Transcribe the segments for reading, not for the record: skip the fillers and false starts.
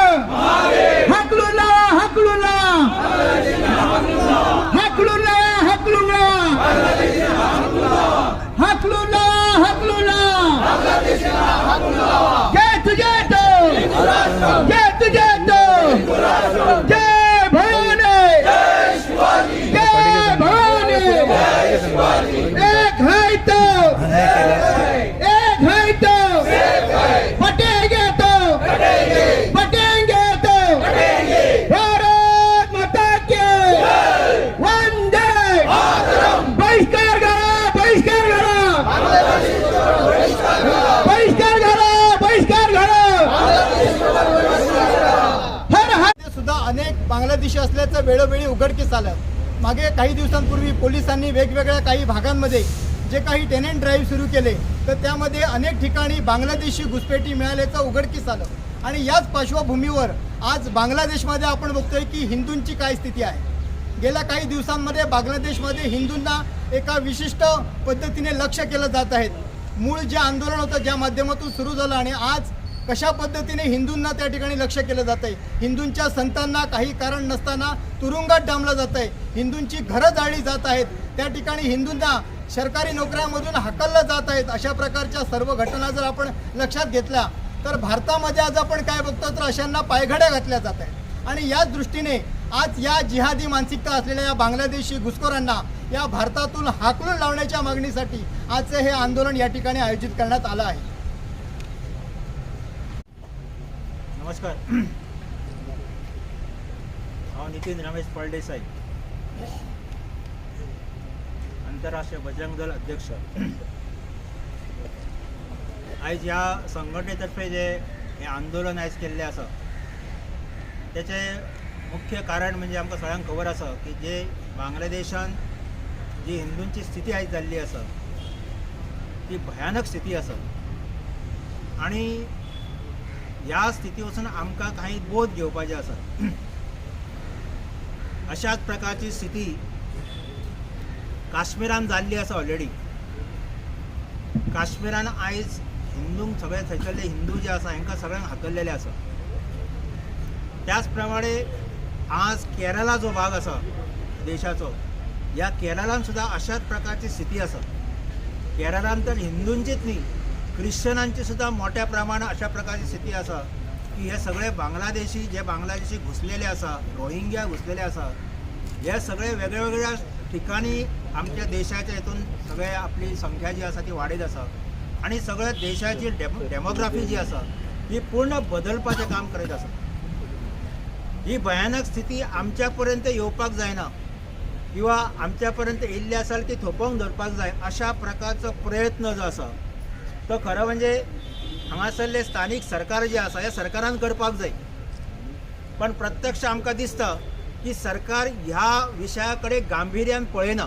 हाकलून लावा, हाकलून लावा, हाकलून लावा, हाकलून लावा, हाकलून लावा, हाकलून लावा. जय तुझे तो, जय तुझे तो, जय भवानी, जय भवानी. एक है तो, एक है तो बटेंगे तो, बटेंगे तो. भारत माता के वंदे. बहिष्कार करा, बहिष्कार करा, बहिष्कार करा, बहिष्कार करा. हर हर. सुद्धा अनेक बांगलादेशी असल्याचं वेळोवेळी उघडकीस आलं. मागे काही दिवसांपूर्वी पोलिसांनी वेगवेगळ्या काही भागांमध्ये जे काही टेनंट ड्राईव्ह सुरू केले, तर त्यामध्ये अनेक ठिकाणी बांगलादेशी घुसपेटी मिळाल्याचं उघडकीस आलं. आणि याच पार्श्वभूमीवर आज बांगलादेशमध्ये आपण बघतोय की हिंदूंची काय स्थिती आहे. गेल्या काही दिवसांमध्ये बांगलादेशमध्ये हिंदूंना एका विशिष्ट पद्धतीने लक्ष केलं जात आहे. मूळ जे आंदोलन होतं, ज्या माध्यमातून सुरू झालं आणि आज कशा पद्धतीने हिंदूंना त्या ठिकाणी लक्ष केलं जात आहे. हिंदूंच्या संतांना काही कारण नसताना तुरुंगात डांबलं जात आहे. हिंदूंची घरं जाळली जात आहेत. त्या ठिकाणी हिंदूंना सरकारी नोकऱ्यांमधून हाकललं जात आहेत. अशा प्रकारच्या सर्व घटना जर आपण लक्षात घेतल्या, तर भारतामध्ये आज आपण काय बघतो, तर अशांना पायघड्या घातल्या जात आहेत. आणि याच दृष्टीने आज या जिहादी मानसिकता असलेल्या या बांगलादेशी घुसखोरांना या भारतातून हाकलून लावण्याच्या मागणीसाठी आजचे हे आंदोलन या ठिकाणी आयोजित करण्यात आलं आहे. नमस्कार. हांव नितीन रमेश फळदेसाई, आंतरराष्ट्रीय बजरंग दल अध्यक्ष. आयज ह्या संघटने तर्फे जे हें आंदोलन आयज केल्लें आसा, तेचें मुख्य कारण म्हणजे आमकां सगळ्यांक खबर आसा की जे बांगलादेशान जी हिंदूंची स्थिती आयज जाल्ली आसा, ती भयानक स्थिती आसा. आनी ह्या स्थिती वचून आमकां कांय बोध घेवपाचे आसा. अशाच प्रकारची स्थिती काश्मिरान जाल्ली आसा ऑलरेडी. काश्मिरान आयज हिंदूंक सगळे थंयसरले हिंदू जे आसा, हांकां सगळ्यांक हाकललेले आसा. त्याच प्रमाणे आज केरला जो भाग आसा देशाचो, ह्या केरलान सुद्दां अशाच प्रकारची स्थिती आसा. केरलान तर हिंदूंचीच न्ही, क्रिश्चनांची सुद्दां मोठ्या प्रमाणात अशा प्रकारची स्थिती आसा की हे सगळे बांगलादेशी, जे बांगलादेशी घुसलेले आसा, रोहिंग्या घुसलेले आसा, हे सगळे वेगळ्या वेगळ्या ठिकाणी आमच्या देशाच्या हितून सगळे आपली संख्या जी आसा ती वाडयत आसा आनी सगळ्या देशाची डेमोग्राफी जी आसा ती पूर्ण बदलपाचें काम करीत आसा. ही भयानक स्थिती आमच्या पर्यंत येवपाक जायना किंवा आमच्या पर्यंत येयल्ली आसा जाल्यार ती थोपोवंक धरपाक जाय, अशा प्रकारचो प्रयत्न जो आसा तो खरो म्हणजे हांगासरले स्थानीक सरकार जे आसा, ह्या सरकारान करपाक जाय. पण प्रत्यक्ष आमकां दिसता की सरकार ह्या विशया कडेन गांभिर्यान पळयना.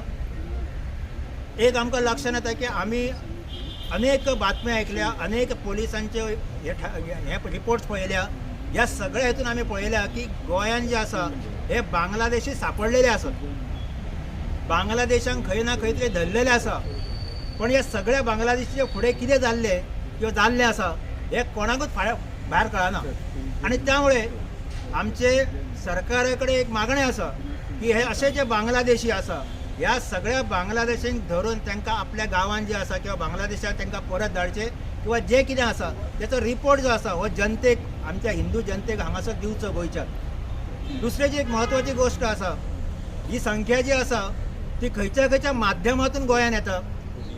एक आमकां लक्षांत येता की आमी अनेक बातम्यो आयकल्या, अनेक पोलिसांचे हे रिपोर्ट्स पळयल्या. ह्या सगळ्या हितून आमी पळयल्या की गोंयान जे आसा हे बांगलादेशी सापडलेले आसात, बांगलादेशान खंय ना खंय तरी धरलेले आसा. पण हे सगळ्या बांगलादेशीचे फुडें कितें जाल्लें किंवा जाल्लें आसा, हें कोणाकूच भायर कळना. आनी त्यामुळे आमचे सरकारा कडेन एक मागणें आसा की हे अशे जे बांगलादेशी आसा, ह्या सगळ्या बांगलादेशींक धरून तांकां आपल्या गांवांत जे आसा किंवा बांगलादेशाक तांकां परत धाडचे किंवा जे कितें आसा तेचो रिपोर्ट जो आसा हो जनतेक, आमच्या हिंदू जनतेक हांगासर दिवचो गोंयच्या. दुसरी जी एक म्हत्वाची गोश्ट आसा, ही संख्या जी आसा ती खंयच्या खंयच्या माध्यमातून गोंयान येता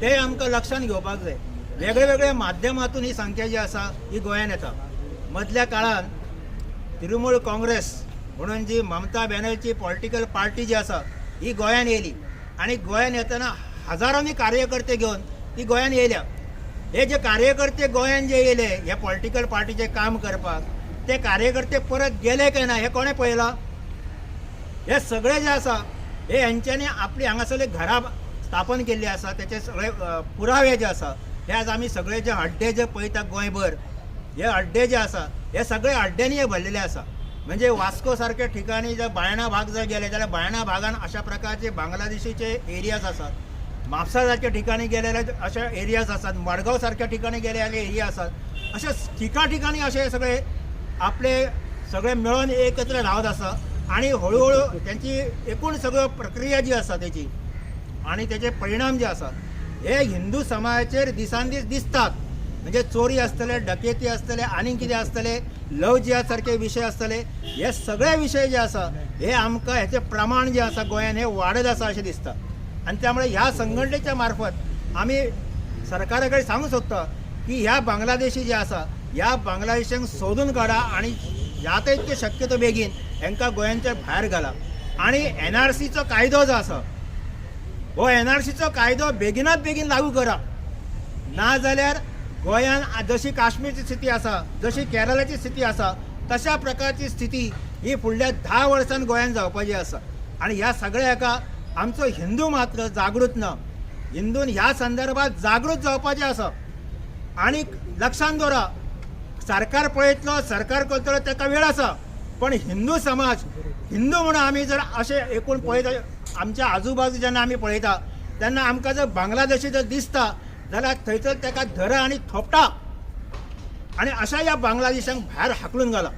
तें आमकां लक्षांत घेवपाक जाय. वेगळ्या वेगळ्या माध्यमातून ही संख्या जी आसा ही गोंयान येता. मदल्या काळान तृणमूल काँग्रेस म्हणून जी ममता बॅनर्जी पॉलिटिकल पार्टी जी आसा ही गोंयान येयली आनी गोंयान येतना हजारांनी कार्यकर्ते घेवन ती गोंयान येयल्या. हे जे कार्यकर्ते गोंयान जे येयले हे पॉलिटिकल पार्टीचे काम करपाक, ते कार्यकर्ते परत गेले काय ना हे कोणें पळयलां? हे सगळे जे आसा हे हेंच्यांनी आपली हांगासरली घरां स्थापन केल्ली आसा. तेचे सगळे पुरावे जे आसा हे आज आमी सगळे जे अड्डे जे पळयता गोंयभर, हे अड्डे जे आसा हे सगळे अड्ड्यांनी हे भरलेले आसा. म्हणजे वास्को सारख्या ठिकाणी जर बायणा भाग जर गेले जाल्यार बायणा भागान अशा प्रकारचे बांगलादेशीचे एरियाज आसात. म्हापसा सारख्या ठिकाणी गेले जाल्यार अशा एरियाज आसात. मडगांव सारख्या ठिकाणी गेले जाल्यार एरिया आसात. अशा ठिका ठिकाणी असे सगळे आपले सगळे मेळून एकत्र रावत आसा आनी हळूहळू त्यांची एकूण सगळ्यो प्रक्रिया जी आसा तेची आनी तेचे परिणाम जे आसा हे हिंदू समाजाचेर दिसान दीस दिसतात. म्हणजे चोरी आसतले, डकेती आसतले, आनीक कितें आसतले, लव जिहाद सारके विशय आसतले, हे सगळे विशय जे आसा हे आमकां हेचें प्रमाण जें आसा गोंयान हें वाडत आसा अशें दिसता. आनी त्यामुळे ह्या संघटनेच्या मार्फत आमी सरकारा कडेन सांगूंक सोदता की ह्या बांगलादेशी जे आसा ह्या बांगलादेशांक सोदून काडा आनी जाता इतके शक्यतो बेगीन हेंकां गोंयांच्या भायर घाला. आनी एनआरसीचो कायदो जो आसा हो एनआरसीचो कायदो बेगिनात बेगीन लागू करा, ना जाल्यार गोंयान जशी काश्मीरची स्थिती आसा, जशी केरळाची स्थिती आसा, तशा प्रकारची स्थिती ही फुडल्या 10 वर्सांत गोंयान जावपाची आसा. आनी ह्या सगळ्या हाका आमचो हिंदू मात्र जागृत ना, हिंदून ह्या संदर्भात जागृत जावपाचें आसा. आनी लक्षांत दवरा, सरकार पळयतलो, सरकार करतलो ताका वेळ आसा, पण हिंदू समाज, हिंदू म्हणून आमी जर अशें एकूण पळयता, आमच्या आजूबाजू जेन्ना आमी पळयता तेन्ना आमकां जर बांगलादेशी जर दिसता जाल्यार थंयसर ताका धरा आनी थोपटा आनी अशा ह्या बांगलादेशांक भायर हाकलून घाला.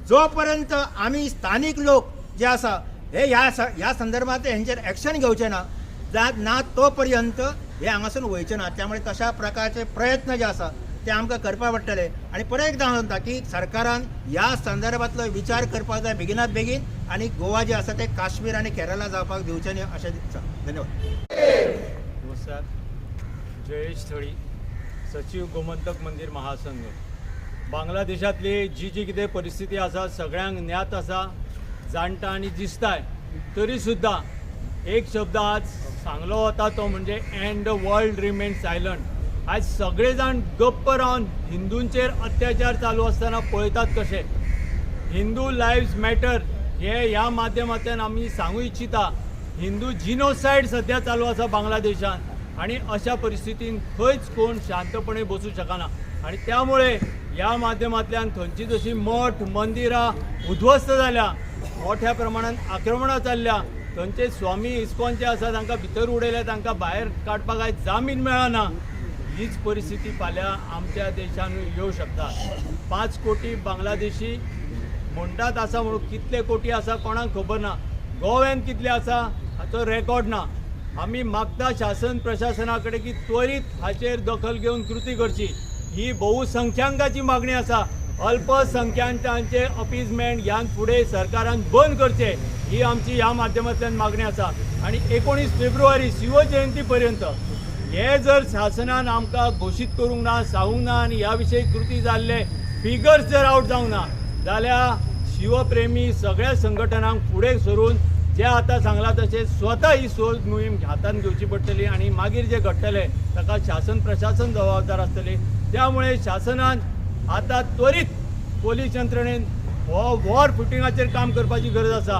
जो पर्यंत आमी स्थानीक लोक जे आसा हे ह्या संदर्भात हेंचेर एक्शन घेवचे ना ना तो पर्यंत हे हांगासून वयचे ना. त्यामुळे तशा प्रकारचे प्रयत्न जे आसा ते आमकां करपाक पडटले. आनी परत एकदां हांव सांगता की सरकारान ह्या संदर्भांतलो विचार करपाक जाय बेगिनात बेगीन आनी गोवा जे आसा ते काश्मीर आनी केरला जावपाक दिवचें न्ही अशें दिसता. धन्यवाद. नमस्कार, जयेश थळी, सचिव गोमंतक मंदिर महासंघ. बांगलादेशांतली जी जी कितें परिस्थिती आसा सगळ्यांक ज्ञात आसा, जाणटा आनी दिसताय, तरी सुद्दां एक शब्द आज सांगलो वता तो म्हणजे and the world remain silent. आयज सगळे जाण गप्प रावन हिंदूंचेर अत्याचार चालू आसतना पळयतात कशे. हिंदू लायव्स मॅटर हे ह्या माध्यमांतल्यान आमी सांगू इच्छिता. हिंदू जिनोसायड सद्या चालू आसा बांगलादेशान आनी अशा परिस्थितीन खंयच कोण शांतपणे बसूं शकना आनी त्यामुळे ह्या माध्यमांतल्यान थंयची जशी मठ मंदिरां उद्ध्वस्त जाल्या, मोठ्या प्रमाणात आक्रमणां चल्ल्या, थंयचे स्वामी इस्कॉनचे आसा तांकां भितर उडयले, तांकां भायर काडपाक आयज जामीन मेळना. हीच परिस्थिती फाल्यां आमच्या देशानूय येवं शकता. 5 कोटी बांगलादेशी म्हणटात आसा म्हणून कितले कोटी आसा कोणाक खबर ना, गोव्यान कितले आसा हाचो रेकॉर्ड ना. आमी मागता शासन प्रशासना कडेन की त्वरीत हाचेर दखल घेवन कृती करची. ही बहुसंख्यांकाची मागणी आसा. अल्पसंख्यांकांचे अपिजमेंट ह्यान फुडें सरकारान बंद करचें ही आमची ह्या माध्यमांतल्यान मागणी आसा. आनी 19 फेब्रुवारी शिवजयंती पर्यंत हे जर शासनान आमकां घोशीत करूंक ना, सांगूंक ना आनी ह्या विशयी कृती जाल्ले फिगर्स जर आवट जावंक ना जाल्यार शिवप्रेमी सगळ्या संघटनांक फुडें सरून जे आतां सांगलां तशें स्वता ही सोद मोहीम हातांत घेवची पडटली आनी मागीर जें घडटलें ताका शासन प्रशासन जबाबदार आसतलें. त्यामुळे शासनान आतां त्वरीत पोलीस यंत्रणेन हो वॉर फुटिंगाचेर काम करपाची गरज आसा.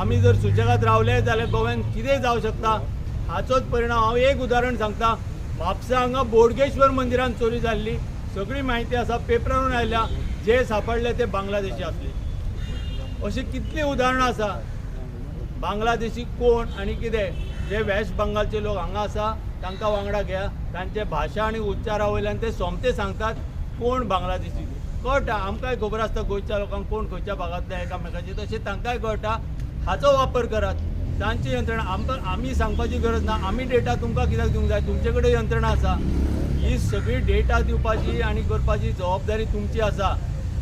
आमी जर सुशेगाद रावले जाल्यार गोव्यान कितें जावं शकता हाचोच परिणाम. हांव एक उदाहरण सांगता, म्हापसा हांगा बोडगेश्वर मंदिरान चोरी जाल्ली, सगळी म्हायती आसा, पेपरारून आयल्या, जे सापडले ते बांगलादेशी आसले. अशी कितलीं उदाहरणां आसा. बांगलादेशी कोण आनी कितें, जे वेस्ट बंगालचे लोक हांगा आसा तांकां वांगडा घ्या, तांचे भाशा आनी उच्चारा वयल्यान ते सोमते सांगतात कोण बांगलादेशी. कळटा, आमकांय खबर आसता गोंयच्या लोकांक कोण खंयच्या भागांतल्या एकामेकाचे, तशें तांकांय कळटा. हाचो वापर करात, तांची यंत्रणा आमकां आमी सांगपाची गरज ना. आमी डेटा तुमकां कित्याक दिवंक जाय, तुमचे कडेन यंत्रणा आसा. ही सगळी डेटा दिवपाची आनी करपाची जबाबदारी तुमची आसा,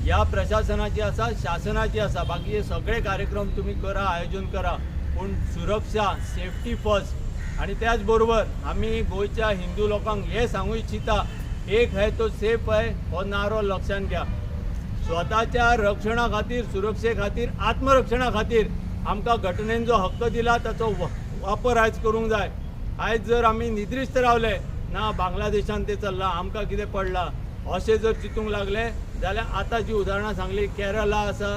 ह्या प्रशासनाची आसा, शासनाची आसा. बाकीचे सगळे कार्यक्रम तुमी करा, आयोजन करा, पूण सुरक्षा सेफ्टी फर्स्ट. आनी त्याच बरोबर आमी गोंयच्या हिंदू लोकांक हें सांगू इच्छिता, एक है तो सेफ है हो नारो लक्षांत घ्या. स्वताच्या रक्षणा खातीर, सुरक्षे खातीर, आत्मरक्षणा खातीर आमकां घटनेन जो हक्क दिला ताचो वापर आयज करूंक जाय. आयज जर आमी निद्रिस्त रावले ना बांगलादेशान तें चल्लां, आमकां कितें पडलां अशें जर चिंतूंक लागले जाल्यार आतां जी उदाहरणां सांगली, केरला आसा,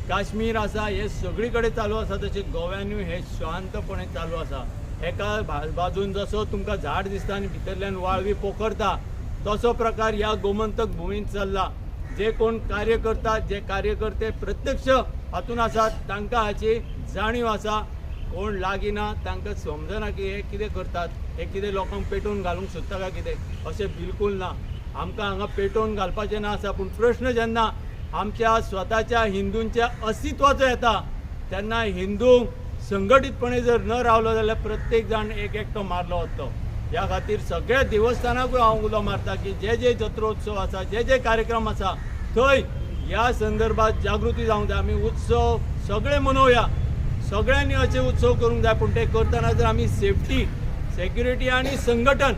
काश्मीर आसा, हे सगळी कडेन चालू आसा, तशें गोव्यानूय हे शांतपणे चालू आसा. एका बाजून जसो तुमकां झाड दिसता आनी भितरल्यान वाळवी पोखरता तसो प्रकार ह्या गोमंतक भुमींत चल्ला. जे कोण कार्य करतात, जे कार्यकर्ते प्रत्यक्ष हातून आसात तांकां हाची जाणीव आसा. कोण लागीं ना तांकां समजना की हे कितें करतात, हे कितें लोकांक पेटोवन घालूंक सोदता काय कितें, अशें बिलकूल ना. आमकां हांगा पेटोवन घालपाचें ना आसा, पूण प्रश्न जेन्ना आमच्या स्वताच्या हिंदूंच्या अस्तित्वाचो येता तेन्ना हिंदूंक संघटीतपणे जर न रावलो जाल्यार प्रत्येक जाण एक एकटो मारलो वतलो. ह्या खातीर सगळ्या देवस्थानाकूय हांव उलो मारता की जे जे जत्रोत्सव आसा, जे जे कार्यक्रम आसा थंय ह्या संदर्भात जागृती जावंक जाय. आमी उत्सव सगळे मनोवया, सगळ्यांनी अशे उत्सव करूंक जाय, पूण ते करतना जर आमी सेफ्टी, सेक्युरिटी आनी संघटन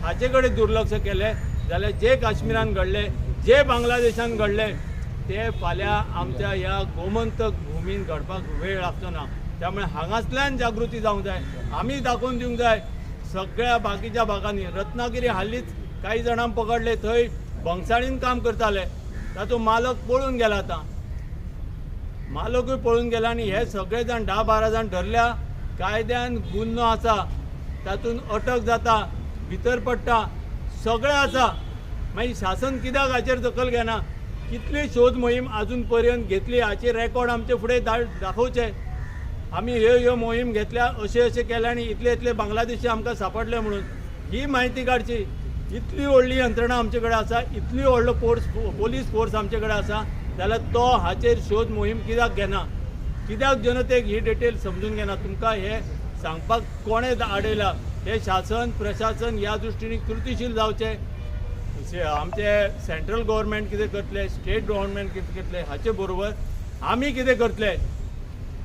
हाचे कडेन दुर्लक्ष केलें जाल्यार जे काश्मीरान घडलें, जे बांगलादेशान घडलें ते फाल्यां आमच्या ह्या गोमंतक भुमीन घडपाक वेळ लागचो ना. त्यामुळे हांगासल्यान जागृती जावंक जाय, आमी दाखोवन दिवंक जाय सगळ्या बाकीच्या भागांनी. रत्नागिरी हालींच काही जाणांक पकडले, थंय बंगसाळीन काम करताले, ताचो मालक पळून गेला, आतां मालकूय पळून गेला आनी हे सगळे जाण 10-12 जाण धरल्या. कायद्यान गुन्हो आसा, तातूंत अटक जाता, भितर पडटा, सगळें आसा. मागीर शासन कित्याक हाचेर दखल घेना? कितली शोध मोहीम आजून पर्यंत घेतली हाचे रेकॉर्ड आमचे फुडें दाखोवचे. आमी ह्यो ह्यो मोहीम घेतल्या, अशें अशें केलें आनी इतले इतले बांगलादेशी आमकां सांपडले म्हणून ही म्हायती काडची. इतली व्हडली यंत्रणा आमचे कडेन आसा, इतली व्हडलो फोर्स, पोलीस फोर्स आमचे कडेन आसा, जाल्यार तो हाचेर शोध मोहीम कित्याक घेना? कित्याक जनतेक ही डिटेल समजून घेना? तुमकां हें सांगपाक कोणें आडयलां? हें शासन प्रशासन ह्या दृश्टीन कृतीशील जावचें. आमचे सेंट्रल गव्हर्मेंट कितें करतले, स्टेट गव्हर्मेंट कितें करतले, हाचे बरोबर आमी कितें करतले,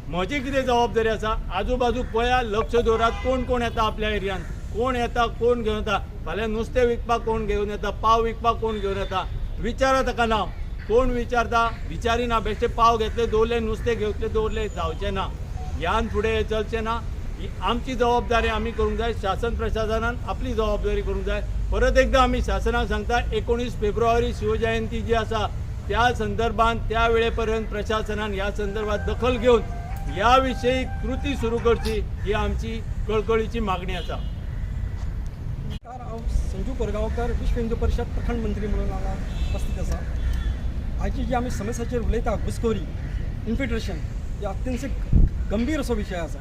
म्हजी कितें जबाबदारी आसा. आजूबाजूक पळया, लक्ष दवरात कोण कोण येता आपल्या एरियान, कोण येता, कोण घेवन येता. फाल्यां नुस्तें विकपाक कोण घेवन येता, पाव विकपाक कोण घेवन येता, विचारा ताका नांव. कोण विचारता? विचारिना. बेश्टे पाव घेतले दवरले, नुस्तें घेतले दवरले, जावचें ना. ह्यान फुडें हें चलचें ना. ही आमची जबाबदारी आमी करूंक जाय. शासन प्रशासनान आपली जबाबदारी करूंक जाय. परत एकदां आमी शासनाक सांगता, 19 फेब्रुवारी शिवजयंती जी आसा त्या संदर्भात त्या वेळे पर्यंत प्रशासनान ह्या संदर्भात दखल घेवन ह्या विशयी कृती सुरू करची ही आमची कळकळीची मागणी आसा. नमस्कार, हांव संजू कोरगांवकर, विश्व हिंदू परिशद प्रखंड मंत्री म्हणून हांगा उपस्थित आसा. आयची जी आमी समस्याचेर उलयता, घुसखोरी, इन्फिल्ट्रेशन, ही अत्यंत गंभीर असो विशय आसा.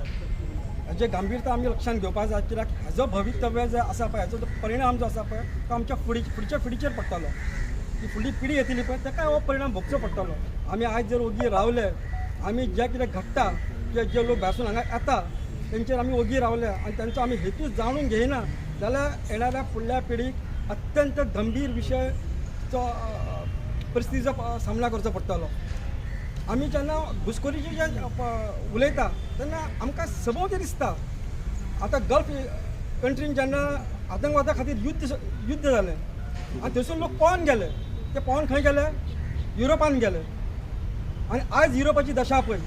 हाजे गंभीरता आमी लक्षांत घेवपाक जाय, कित्याक हाजो भवितव्य जे आसा पळय, हाजो जो परिणाम जो आसा पळय तो आमच्या फुडच्या पिढीचेर पडटलो. ही फुडली पिढी येतली पळय ताका हो परिणाम भोगचो पडटलो. आमी आयज जर ओगी रावले, आमी जें कितें घडटा किंवा जे लोक भायरसून हांगा येता तेंचेर आमी ओगी रावले आनी तेंचो आमी हेतू जाणून घेयना जाल्यार येणाऱ्या फुडल्या पिढीक अत्यंत गंभीर विशयचो परिस्थितीचो सामना करचो पडटलो. आमी जेन्ना घुसखोरीची जे उलयता तेन्ना आमकां सभोवती दिसता. आतां गल्फ कंट्रीन जेन्ना आतंकवादा खातीर युद्ध जालें आनी थंयसून लोक पळोन गेले, ते पळोन खंय गेले? युरोपान गेले. आनी आयज युरोपाची दशा पळय,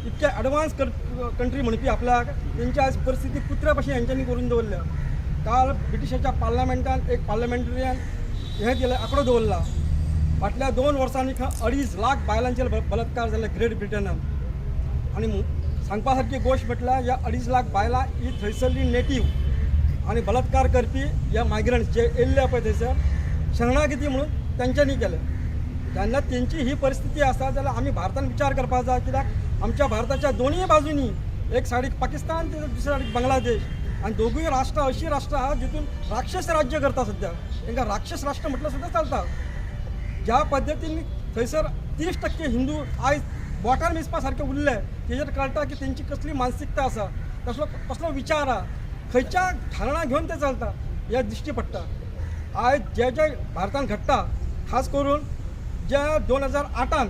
इतके एडवान्स कंट्री म्हणपी आपल्याक, तेंची आयज परिस्थिती कुत्र्या भशेन हेंच्यांनी करून दवरल्या. काल ब्रिटिशाच्या पार्लमेंटान एक पार्लमेंटरियन हें दिलें, आंकडो दवरला, फाटल्या 2 वर्सांनी 2.5 लाख बायलांचेर बलात्कार जाले ग्रेट ब्रिटनान. आनी सांगपा सारकी गोश्ट म्हटल्यार ह्या 2.5 लाख बायलां ही थंयसरली नेटीव आनी बलात्कार करपी ह्या मायग्रंट्स जे येयल्ले पळय थंयसर शरणागती म्हणून तेंच्यांनी केलें. जेन्ना तेंची ही परिस्थिती आसा जाल्यार आमी भारतान विचार करपाक जाय, कित्याक आमच्या भारताच्या दोनूय बाजूंनी एक सायडीक पाकिस्तान, दुसऱ्या सायडीक बांगलादेश, आनी दोगूय राष्ट्रां अशीं राष्ट्रां आहा जितून राक्षस राज्य करता सद्या. तांकां राक्षस राष्ट्र म्हटल्यार सुद्दां चलता. ज्या पद्दतीन थंयसर 30% हिंदू आयज बोटार मेजपा सारके उरले, तेजेर कळटा की तेंची कसली मानसिकता आसा, कसलो कसलो विचार आहा, खंयच्या धारणा घेवन ते चलता हे दिश्टी पडटा. आयज जे जे भारतान घडटा, खास करून ज्या 2008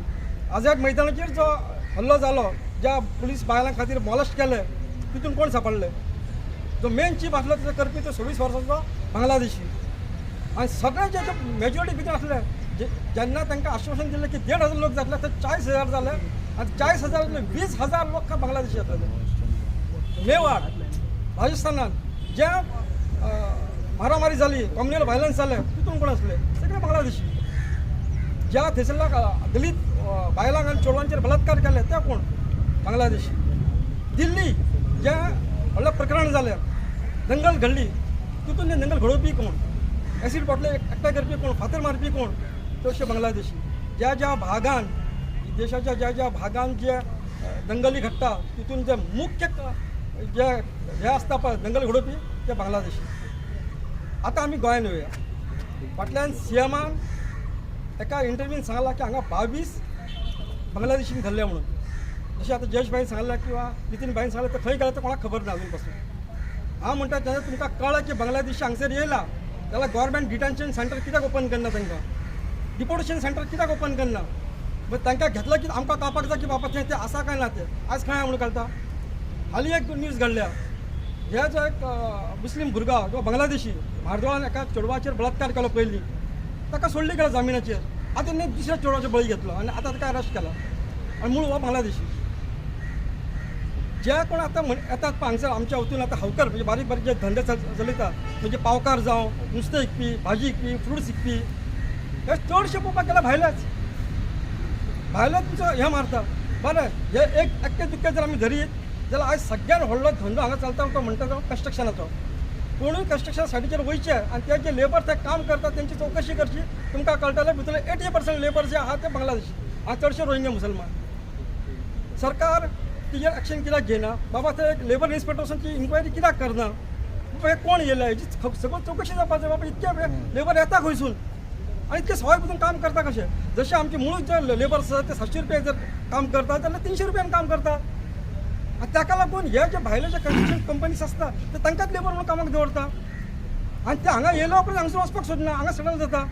आझाद मैदानाचेर जो हल्लो जालो, ज्या पुलीस बायलां खातीर मॉलस्ट केले, तितून कोण सांपडले? जो मेन चीफ आसलो तेजो करपी तो 26 वर्सांचो बांगलादेशी. आनी सगळे जे मेजॉरिटी भितर आसले, जेन्ना तांकां आश्वासन दिलें की 1,500 लोक जातले, ते 40,000 जाले आनी 40,000 20,000 लोक बांगलादेशी जातले. मेवाड राजस्थानान ज्या मारामारी जाली, कॉम्युनल व्हायलन्स जालें, तितून कोण आसले? सगळे बांगलादेशी. ज्या थंयसरल्या दलीत बायलांक आनी चेडवांचेर बलात्कार केले ते कोण? बांगलादेशी. दिल्ली ज्या व्हडलें प्रकरण जालें, दंगल घडली, तितून ते दंगल घडोवपी कोण? एसीड बॉटले एकठांय करपी कोण? फातर मारपी कोण? चडशे बांगलादेशी. ज्या ज्या भागान देशाच्या ज्या ज्या भागान जे दंगली घडटा तितून जे मुख्य जे हे आसता पळय दंगल घडोवपी ते बांगलादेशी. आतां आमी गोंयान येवया. फाटल्यान सीएमान एका इंटरव्यून सांगला की हांगा 22 बांगलादेशीन धरले म्हणून. जशें आतां जयेश भाईन सांगला किंवा नितीन भाईन सांगलें, ते खंय गेले ते कोणाक खबर ना अजून पासून. हांव म्हणटा जेन्ना तुमकां कळ्ळें की बांगलादेशी हांगसर येयला जाल्यार गव्हर्मेंट डिटेन्शन सेंटर कित्याक ओपन करना, तांकां डिपोर्टेशन सेंटर कित्याक ओपन करना? मागीर तांकां घेतलं की आमकां कळपाक जाय की बाबा तें तें आसा काय ना, तें आज खंय म्हणून कळटा. हालीं एक न्यूज घडल्या, हे जो एक मुस्लीम भुरगो जो बांगलादेशी म्हार्दोळान एका चेडवाचेर बलात्कार केलो पयलीं, ताका सोडली गेला जामिनाचेर. आतां तेणी दुसऱ्या चेडवाचो बळी घेतलो आनी आतां ताका अरेस्ट केला आनी मूळ हो बांगलादेशी. जे कोण आतां येतात पळय हांगसर आमच्या वतीन आतां हवकर म्हणजे बारीक बारीक जे धंदे चलयता, म्हणजे पावकार जावं, नुस्तें विकपी, भाजी विकपी, फ्रुट्स विकपी, हे चडशे पळोवपाक गेल्यार भायलेच भायले तुमचो हें मारता. बरें, हे एक एक्के दुक्के जर आमी धरीत जाल्यार आयज सगळ्यान व्हडलो धंदो हांगा चलता तो म्हणटा तो कन्स्ट्रक्शनाचो. कोणूय कन्स्ट्रक्शन सायटीचेर वयचे आनी ते जे लेबर ते काम करता तेंची चवकशी करची, तुमकां कळटलें भितरले 80% लेबर जे आहा ते बांगलादेशी आनी चडशे रोहिंग्या मुसलमान. सरकार तिजेर एक्शन कित्याक घेयना? बाबा ते एक लेबर इन्स्पेक्टर्सांची इन्क्वायरी कित्याक करना? बाबा हे कोण येयले हेजी सगळं चवकशी जावपाक जाय. बाबा इतके लेबर येता खंयसून आनी इतके सवाय भितर काम करता कशें? जशें आमचे मूळ जे लेबर आसा ते 700 रुपया जर काम करता जाल्यार 300 रुपयान काम करता. आनी ताका लागून हे जे भायले जे कन्स्ट्रक्शन कंपनीज आसता ते तांकांच लेबर म्हणून कामाक दवरता आनी ते हांगा येयल्या उपरांत हांगसर वचपाक सोदना, हांगा सेटल जाता.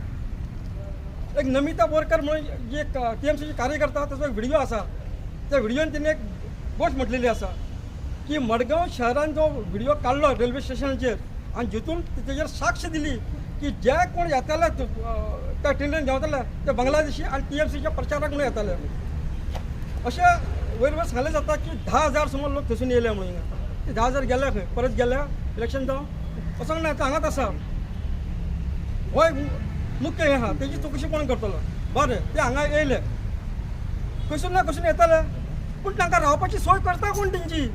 एक नमिता बोरकर म्हणून जी एक TMCची कार्यकर्ता, ताचो एक व्हिडियो आसा. त्या व्हिडियोन तिणें एक गोश्ट म्हटलेली आसा की मडगांव शहरान जो व्हिडियो काडलो रेल्वे स्टेशनाचेर आनी जितून तेजेर साक्ष दिली की जे कोण येताले त्या ट्रेनीन देंवताले ते बांगलादेशी आनी TMCचे प्रचारक म्हणून येताले. अशें वयर वयर सांगलें जाता की 10,000 सुमार लोक थंयसून येयले म्हणून. ते 10,000 गेले खंय, परत गेले इलेक्शन जावन वचोंक ना, ते हांगाच आसा. हो एक मुख्य हें आहा, तेजी चवकशी कोण करतलो? बरें, ते हांगा येयले खंयसून ना खंयसून येताले, पूण तांकां रावपाची सोय करता कोण? तेंची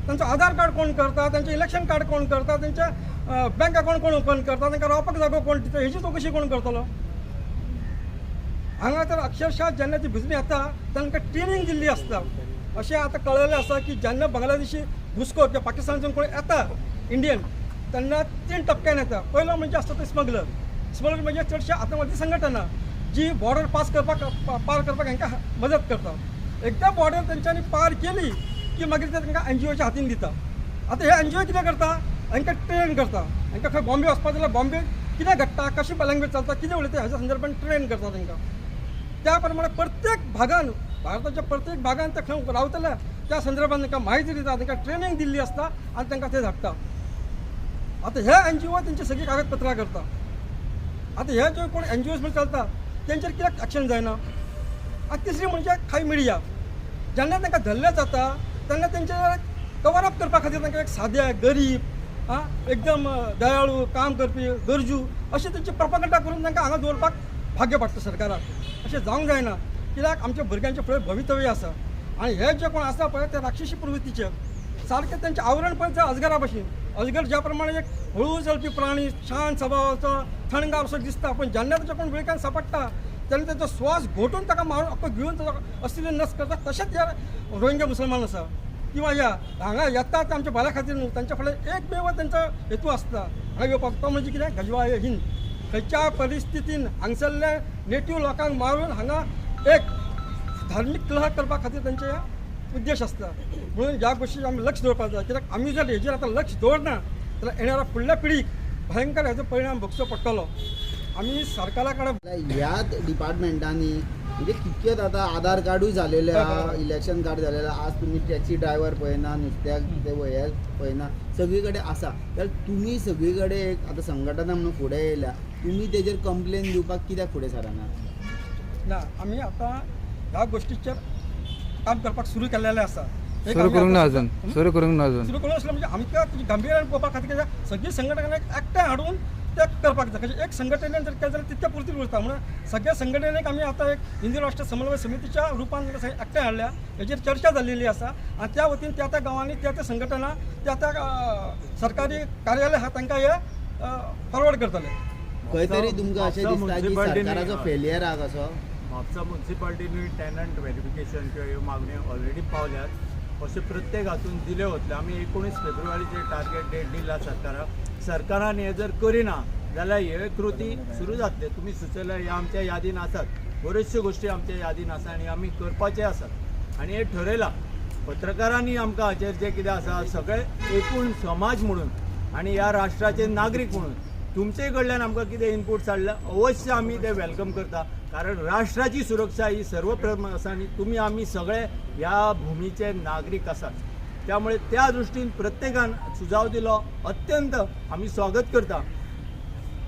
तांचो आधार कार्ड कोण करता, तांचें इलेक्शन कार्ड कोण करता, तांचें बँक अकावंट कोण ओपन करता, तांकां रावपाक जागो कोण दिता, हेजी चवकशी कोण करतलो? हांगा तर अक्षरशः जेन्ना ती भिजून येता तांकां ट्रेनींग दिल्ली आसता. अशें आतां कळ्ळेलें आसा की जेन्ना बांगलादेशी घुसखोर किंवा पाकिस्तानसून कोण येता इंडियन, तेन्ना 3 टप्प्यान येता. पयलो म्हणजे आसता ते स्मगलर. स्मगलर म्हणजे चडशे आतंकवादी संघटना जी बॉर्डर पास करपाक पार करपाक हांकां मदत करता. एकदां बॉर्डर तेंच्यांनी पार केली की मागीर ते तांकां NGOच्या हातीन दिता. आतां हे NGO कितें करता, हांकां ट्रेन करता. हांकां खंय बॉम्बे वचपाक जाल्यार बॉम्बे कितें घडटा, कशी लँग्वेज चलता, कितें उलयता हाच्या संदर्भान ट्रेन करता तांकां. त्या प्रमाणे प्रत्येक भागान, भारताच्या प्रत्येक भागान ते खंय रावतले त्या संदर्भान तांकां म्हायती दिता, तांकां ट्रेनींग दिल्ली आसता आनी तांकां ते धाडटा. आतां हे NGO तेंची सगळीं कागदपत्रां करता. आतां हे जे कोण NGOs म्हण चलता तेंचेर कित्याक एक्शन जायना? आनी तिसरी म्हणजे खाय मिडिया, जेन्ना तांकां धरले जाता तेन्ना तेंचे कवर अप करपा खातीर तांकां एक सादे गरीब एकदम दयाळू काम करपी गरजू अशें तेंची प्रपगंडा करून तांकां हांगा दवरपाक भाग्य पडटा सरकाराक. अशें जावंक जायना, कित्याक आमच्या भुरग्यांचें फुडें भवितव्य आसा. आनी हे जे कोण आसा पळय ते राक्षसी प्रवृत्तीचे, सारकें तेंचें आवरण पळय ते अजगरा भशेन. अजगर ज्या प्रमाणे एक हळू चलपी प्राणी, शांत स्वभावाचो, थंडगार असो दिसता, पण जेन्ना ताच्या कोण विळख्यान सापडटा तेन्ना ताचो श्वास घोटून ताका मारून अख्खो घेवन ताचो अस्तित्व नश्ट करता. तशेंच हे रोहिंग्या मुसलमान आसा किंवा ह्या हांगा येतात ते आमच्या भल्या खातीर न्हू, तांच्या फाटल्यान एकमेव तांचो हेतू आसता हांगा येवपाक, तो म्हणजे कितें गजवा हिंद. खंयच्या परिस्थितीन हांगसरले नेटीव लोकांक मारून हांगा एक धार्मीक कलह करपा खातीर तांचे उद्देश आसता. म्हणून ह्या गोश्टीचेर आमी लक्ष दवरपाक जाय, कित्याक आमी जर हेजेर आतां लक्ष दवरना जाल्यार येणाऱ्या फुडल्या पिळगेक भयंकर हेजो परिणाम भोगचो पडटलो. आमी सरकारा कडेन ह्याच डिपार्टमेंटांनी म्हणजे कितकेच आतां आधार कार्डूय झालेले आहा, इलेक्शन कार्ड झालेले आहा. आज तुमी टॅक्सी ड्रायव्हर पळयना, नुस्त्याक ते हे पळयना, सगळी कडेन आसा. जाल्यार तुमी सगळी कडेन एक आतां संघटना म्हणून फुडें येयल्या, तुमी तेजेर कंप्लेन दिवपाक कित्याक फुडें सरना? ना, आमी आतां ह्या गोश्टीचेर काम करपाक सुरू केल्लेलें आसा. सुरू करूंक ना अजून, सुरू करूंक ना अजून. सुरू करूंक नासलें म्हणजे आमकां तेजी गंभीरान पळोवपा खातीर सगळीं संघटनांक एकठांय हाडून ते करपाक जाय. कशें एक संघटनेन जर केलें जाल्यार तितक्या पुरती उरता. म्हणून सगळ्या संघटनेक आमी आतां एक हिंदू राष्ट्र समन्वय समितीच्या रुपान एकठांय हाडल्या, हेजेर चर्चा जाल्लेली आसा. आनी त्या वतीन त्या त्या गांवांनी त्या त्या संघटना त्या त्या सरकारी कार्यालय आहा तांकां हे फॉरवर्ड करतले. खंय तरी तुमकां अशें दिसता की सरकाराचो फेलियर आहा कसो? म्हापसा मुन्सिपाल्टीनूय टॅनंट व्हेरिफिकेशन किंवा ह्यो मागण्यो ऑलरेडी पावल्यात अशें प्रत्येक हातून दिले वतले. आमी 19 फेब्रुवारीचे टार्गेट डेट दिला सरकाराक. सरकारान हें जर करिना जाल्यार हे कृती सुरू जातले. तुमी सुचयल्या ह्या आमच्या यादीन आसात, बऱ्योचश्यो गोश्टी आमच्या यादीन आसा आनी आमी करपाचे आसात आनी हें ठरयलां. पत्रकारांनी आमकां हाचेर जें कितें आसा सगळे एकूण समाज म्हणून आनी ह्या राष्ट्राचे नागरीक म्हणून तुमचे कडल्यान आमकां कितें इनपूट्स हाडल्या अवश्य आमी ते welcome करता, कारण राष्ट्राची सुरक्षा ही सर्वप्रथम आसा आनी तुमी आमी सगळे ह्या भुमीचे नागरीक आसात. त्यामुळे त्या दृश्टीन प्रत्येकान सुझाव दिलो, अत्यंत आमी स्वागत करता.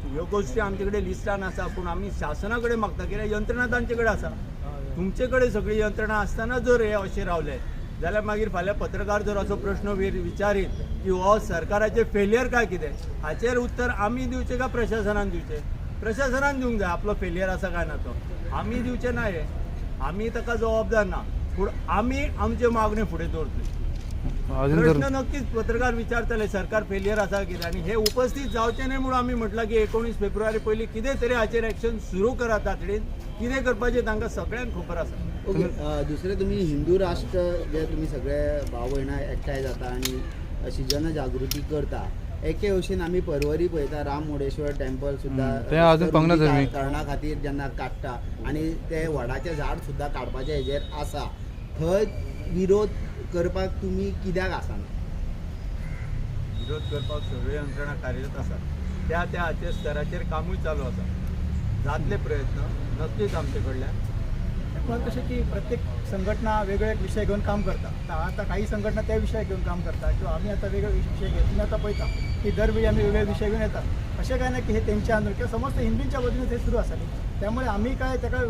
ह्यो गोश्टी आमचे कडेन लिस्टान आसा, पूण आमी शासना कडेन मागता कित्याक यंत्रणा तांचे कडेन आसा. तुमचे कडेन सगळी यंत्रणा आसतना जर हे अशें रावले जाल्यार मागीर फाल्यां पत्रकार जर असो प्रश्न विचारीत की हो सरकाराचें फेलियर काय कितें, हाचेर उत्तर आमी दिवचें काय प्रशासनान दिवचें? प्रशासनान दिवंक जाय आपलो फेलियर आसा काय ना तो, आमी दिवचें ना, हे आमी ताका जबाबदार ना, पूण आमी आमच्यो मागण्यो फुडें दवरतले. प्रश्न नक्कीच पत्रकार विचारतले सरकार फेलियर आसा कितें, आनी हे उपस्थित जावचे न्हय म्हणून आमी म्हटलां की 19 फेब्रुवारी पयलीं कितें तरी हाचेर एक्शन सुरू करात तातडीन. कितें करपाचें तांकां सगळ्यांक खबर आसा. ओके, दुसरें तुमी हिंदू राष्ट्र जे तुमी सगळे भाव भयणां एकठांय जाता आनी अशी जनजागृती करता, एके वशीन आमी परवरी पळयता राम मुर्डेश्वर टेम्पल सुद्दां करणा खातीर जेन्ना काडटा आनी ते वडाचें झाड सुद्दां काडपाचें हेजेर आसा, थंय विरोध करपाक तुमी कित्याक आसना? विरोध करपाक सगळ्यो यंत्रणा कार्यरत आसात, त्या त्या हाचेर स्तराचेर कामूय चालू आसा, जातले प्रयत्न नक्कीच आमचे कडल्यान. मुळात कशें की प्रत्येक संघटना वेगळे विशय घेवन काम करता. आतां काही संघटना त्या विशय घेवन काम करता किंवा आमी आतां वेगळे विशय घेवन, तुमी आतां पळयता की दरवेळी आमी वेगळे विशय घेवन येतात. अशें काय ना की हे तेंचे आंदोलन किंवा समस्त हिंदूंच्या बाजूने ते सुरू आसा न्ही, त्यामुळे आमी काय ताका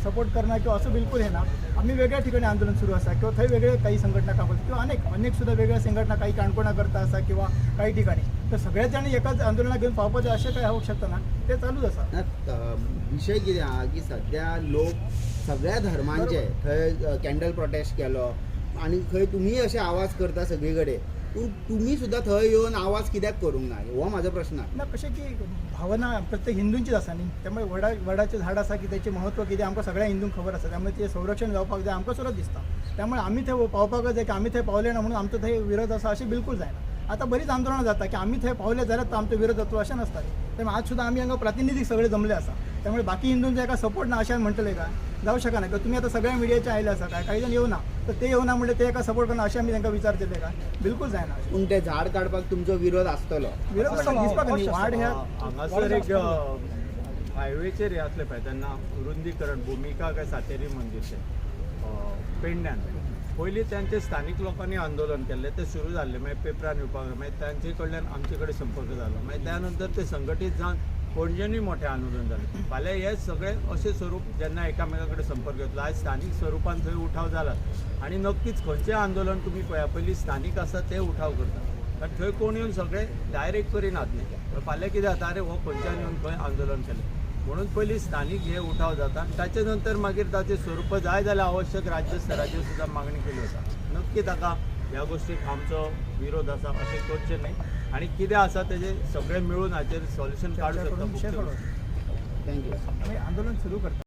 सपोर्ट करना किंवा असं बिलकुल हे ना. आमी वेगळ्या ठिकाणी आंदोलन सुरू आसा किंवा थंय वेगळे काही संघटना काम करता किंवा अनेक अनेक सुद्दां वेगळ्या संघटना काही काणकोणा करता आसा किंवा काही ठिकाणी, तर सगळ्याच जाणी एकाच आंदोलनाक घेवन पावपाचें अशें काय होवंक शकता ना, ते चालूच आसा. विशय कितें आहा की सद्या लोक सगळ्या धर्मांचे थंय कॅन्डल प्रोटेस्ट केलो आनी खंय तुमी अशे आवाज करता सगळी कडेन, पूण तुमी सुद्दां थंय येवन आवाज कित्याक करूंक ना हो म्हाजो प्रश्न. ना, कशें की भावना प्रत्येक हिंदूंचीच आसा न्ही, त्यामुळे वडाचें झाड आसा की तेचें म्हत्व कितें आमकां सगळ्या हिंदूंक खबर आसा, त्यामुळे तें संरक्षण जावपाक जाय आमकां सुद्दां दिसता. त्यामुळे आमी थंय पावपाकच जाय की आमी थंय पावले ना म्हणून आमचो थंय विरोध आसा अशें बिलकूल जायना. आतां बरीच आंदोलनां जाता की आमी थंय पावले जाल्यार तो आमचो विरोध जातलो अशें नासता. त्यामुळे आज सुद्दां आमी हांगा प्रतिनिधी सगळे जमले आसा, त्यामुळे बाकी हिंदूंचो एका सपोर्ट ना अशें म्हणटले काय जावं शकना. किंवा तुमी आतां सगळ्या मिडियाचे आयले आसा काय काही जाण येवना तर ते येवना म्हणल्यार ते एका सपोर्ट करना अशें आमी तांकां विचारतले काय? बिलकूल जायना. पूण ते झाड काडपाक तुमचो विरोध आसतलो? विरोध दिसपाक न्ही, वाड ह्या हांगासर एक हायवेचेर हें आसलें पळय तेन्ना रुंदीकरण भुमिका काय सातेरी मंदीरचें पेडण्यान पयलीं तांचे स्थानीक लोकांनी आंदोलन केल्लें, तें सुरू जाल्लें, मागीर पेपरान येवपाक लागलें, मागीर तांचे कडल्यान आमचे कडेन संपर्क जालो, मागीर त्या नंतर ते संघटीत जावन पणजेनूय मोठें आंदोलन जालें. फाल्यां हे सगळे अशें स्वरूप जेन्ना एकामेका कडेन संपर्क येतलो, आयज स्थानीक स्वरुपान थंय उठाव जाला आनी नक्कीच खंयचें आंदोलन तुमी पळया पयलीं स्थानीक आसा ते उठाव करता, कारण थंय कोण येवन सगळे डायरेक्ट करिनात न्ही. फाल्यां कितें जाता, आरे हो खंयच्यान येवन खंय आंदोलन केलें म्हणून पयलीं स्थानीक हे उठाव जाता आनी ताचे नंतर मागीर ताचें स्वरूप जाय जाल्यार आवश्यक राज्य स्तराचेर सुद्दां मागणी केली वता. नक्की ताका ह्या गोश्टीक आमचो विरोध आसा अशें करचें न्हय आनी कितें आसा तेजें सगळें मेळून हाचेर सोल्युशन काडूं शकता. Thank you. आमी आंदोलन सुरू करता.